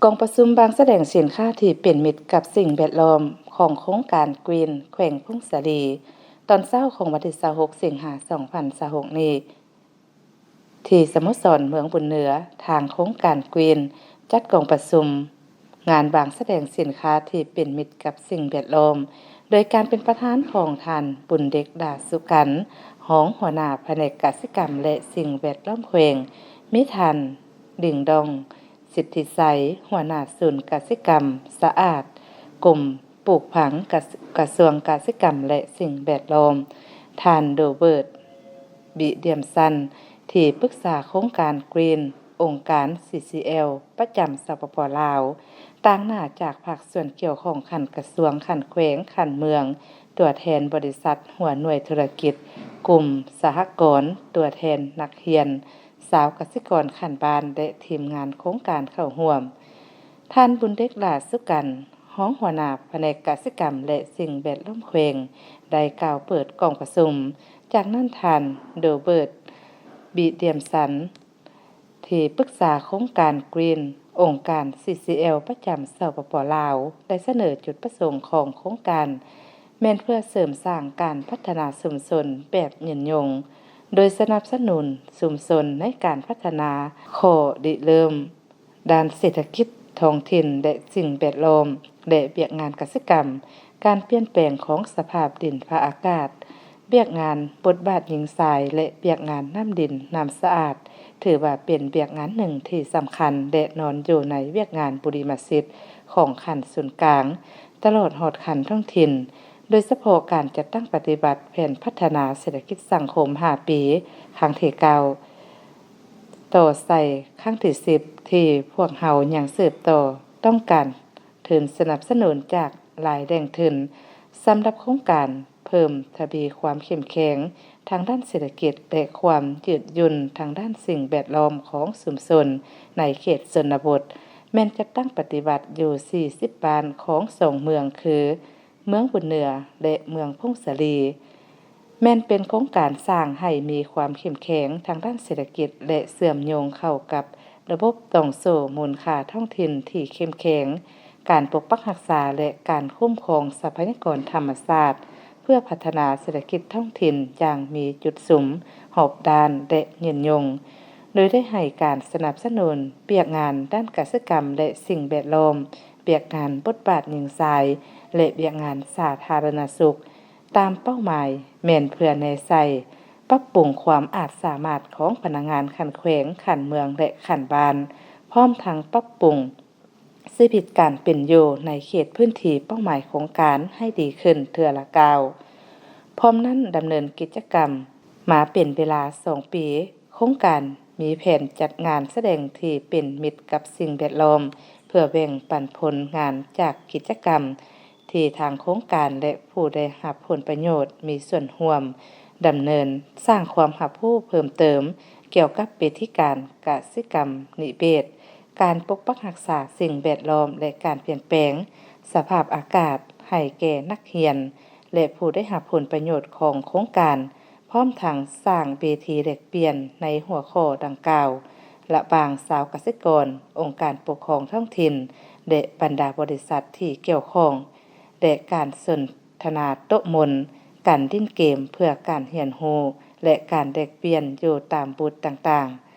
ກອງປະຊຸມວາງສະແດງສິນຄ້າທີ່ເປັນມິດກັບສິ່ງແວດລ້ອມຂອງໂຄງການ Green ແຂວງຜົ້ງສາລີ ຕອນເຊົ້າຂອງວັນທີຊາວຫົກ ສິງຫາ ສອງພັນຊາວຫົກນີ້ ທີ່ສະໂມສອນເມືອງບຸນເໜືອ, ທາງໂຄງການ Green ຈັດກອງປະຊຸມງານວາງສະແດງສິນຄ້າທີ່ເປັນມິດກັບສິ່ງແວດລ້ອມ ໂດຍການເປັນປະທານຂອງທ່ານ ບຸນເດັກ ດາສຸກັນ ຮອງຫົວໜ້າພະແນກກະສິກຳ ແລະ ສິ່ງແວດລ້ອມແຂວງ, ມີທ່ານ ດິງດອງ ສິດທິໄຊ ຫົວໜ້າສູນກະສິກຳສະອາດ ກົມປູກຝັງ ກະ ກະຊວງກະສິກຳ ແລະ ສິ່ງແວດລ້ອມ, ທ່ານ ໂຣເບີດ ບິດຽມສັນ ທີ່ປຶກສາໂຄງການ Green ອົງການ CCL ປະຈຳ ສປປ ລາວ, ຕາງໜ້າຈາກພາກສ່ວນກ່ຽວຂ້ອງຂັ້ນກະຊວງ, ຂັ້ນແຂວງ, ຂັ້ນເມືອງ, ຕົວແທນບໍລິສັດ, ຫົວໜ່ວຍທຸລະກິດ, ກຸ່ມສະຫະກອນ, ຕົວແທນນັກຮຽນ, ຊາວກະສິກອນຂັ້ນບ້ານ ແລະ ທີມງານໂຄງການເຂົ້າຮ່ວມ. ທ່ານ ບຸນເດັກ ດາສຸກັນ ຮອງຫົວໜ້າພະແນກກະສິກຳ ແລະ ສິ່ງແວດລ້ອມແຂວງ ໄດ້ກ່າວເປີດກອງປະຊຸມ. ຈາກນັ້ນທ່ານ ໂຣເບີດ ບິດຽມສັນ ທີ່ປຶກສາໂຄງການ Green ອົງການ CCL ປະຈຳ ສປປ ລາວ ໄດ້ສະເໜີຈຸດປະສົງຂອງໂຄງການ ແມ່ນເພື່ອເສີມສ້າງການພັດທະນາຊຸມຊົນແບບຍືນຍົງ, ໂດຍສະໜັບສະໜູນຊຸມຊົນໃນການພັດທະນາຂໍ້ລິເລີ່ມດ້ານເສດຖະກິດທ້ອງຖິ່ນ ແລະ ສິ່ງແວດລ້ອມ ແລະ ວຽກງານກະສິກຳ, ການປ່ຽນແປງຂອງສະພາບດິນຟ້າອາກາດ, ວຽກງານບົດບາດຍິງຊາຍ ແລະ ວຽກງານນ້ຳດິນນ້ຳສະອາດ ຖືວ່າເປັນວຽກງານໜຶ່ງທີ່ສຳຄັນ ແລະ ນອນຢູ່ໃນວຽກງານບຸລິມະສິດຂອງຂັ້ນສູນກາງ ຕະຫຼອດຮອດຂັ້ນທ້ອງຖິ່ນ, ໂດຍສະເພາະການຈັດຕັ້ງປະຕິບັດແຜນພັດທະນາເສດຖະກິດສັງຄົມຫ້າປີ ຄັ້ງທີເກົ້າ ຕໍ່ໃສ່ຄັ້ງທີສິບ ທີ່ພວກເຮົາຍັງສືບຕໍ່ຕ້ອງການ ທຶນສະໜັບສະໜູນຈາກຫຼາຍແຫຼ່ງທຶນ ສຳລັບໂຄງການເພີ່ມທະວີຄວາມເຂັ້ມແຂງທາງດ້ານເສດຖະກິດ ແລະ ຄວາມຍືດຫຍຸ່ນທາງດ້ານສິ່ງແວດລ້ອມຂອງຊຸມຊົນໃນເຂດຊົນນະບົດ ແມ່ນຈັດຕັ້ງປະຕິບັດຢູ່ສີ່ສິບບ້ານຂອງສອງເມືອງ ຄື ເມືອງບຸນເໜືອ ແລະ ເມືອງຜົ້ງສາລີ. ແມ່ນເປັນໂຄງການສ້າງໃຫ້ມີຄວາມເຂັ້ມແຂງທາງດ້ານເສດຖະກິດ ແລະ ເຊື່ອມໂຍງເຂົ້າກັບລະບົບຕ່ອງໂສ້ມູນຄ່າທ້ອງຖິ່ນທີ່ເຂັ້ມແຂງ, ການປົກປັກຮັກສາ ແລະ ການຄຸ້ມຄອງຊັບພະຍາກອນທຳມະຊາດ ເພື່ອພັດທະນາເສດຖະກິດທ້ອງຖິ່ນຢ່າງມີຈຸດສຸມ, ຮອບດ້ານ ແລະ ຍືນຍົງ, ໂດຍໄດ້ໃຫ້ການສະໜັບສະໜູນວຽກງານດ້ານກະສິກຳ ແລະ ສິ່ງແວດລ້ອມ, ວຽກງານບົດບາດຍິງຊາຍ ແລະ ວຽກງານສາທາລະນະສຸກ. ຕາມເປົ້າໝາຍແມ່ນເພື່ອແນໃສ່ປັບປຸງຄວາມອາດສາມາດຂອງພະນັກງານຂັ້ນແຂວງ, ຂັ້ນເມືອງ ແລະ ຂັ້ນບ້ານ, ພ້ອມທັງປັບປຸງຊີວິດການເປັນຢູ່ໃນເຂດພື້ນທີ່ເປົ້າໝາຍໂຄງການໃຫ້ດີຂຶ້ນເທື່ອລະກ້າວ. ພ້ອມນັ້ນດຳເນີນກິດຈະກຳມາເປັນເວລາສອງປີ. ໂຄງການມີແຜນຈັດງານສະແດງທີ່ເປັນມິດກັບສິ່ງແວດລ້ອມ ເພື່ອແບ່ງປັນຜົນງານຈາກກິດຈະກຳ ທີ່ທາງໂຄງການ ແລະ ຜູ້ໄດ້ຮັບຜົນປະໂຫຍດມີສ່ວນຮ່ວມດຳເນີນ, ສ້າງຄວາມຮັບຮູ້ເພີ່ມເຕີມກ່ຽວກັບວິທີການກະສິກຳນິເວດ, ການປົກປັກຮັກສາສິ່ງແວດລ້ອມ ແລະ ການປ່ຽນແປງສະພາບອາກາດໃຫ້ແກ່ນັກຮຽນ ແລະ ຜູ້ໄດ້ຮັບຜົນປະໂຫຍດຂອງໂຄງການ, ພ້ອມທັງສ້າງເວທີແລກປ່ຽນໃນຫົວຂໍ້ດັ່ງກ່າວ ລະຫວ່າງຊາວກະສິກອນ, ອົງການປົກຄອງທ້ອງຖິ່ນ ແລະ ບັນດາບໍລິສັດທີ່ກ່ຽວຂ້ອງ ແລະ ການສົນທະນາໂຕະມົນ, ການຫຼິ້ນເກມເພື່ອການຮຽນຮູ້ ແລະ ການແລກປ່ຽນຢູ່ຕາມບູດຕ່າງໆ.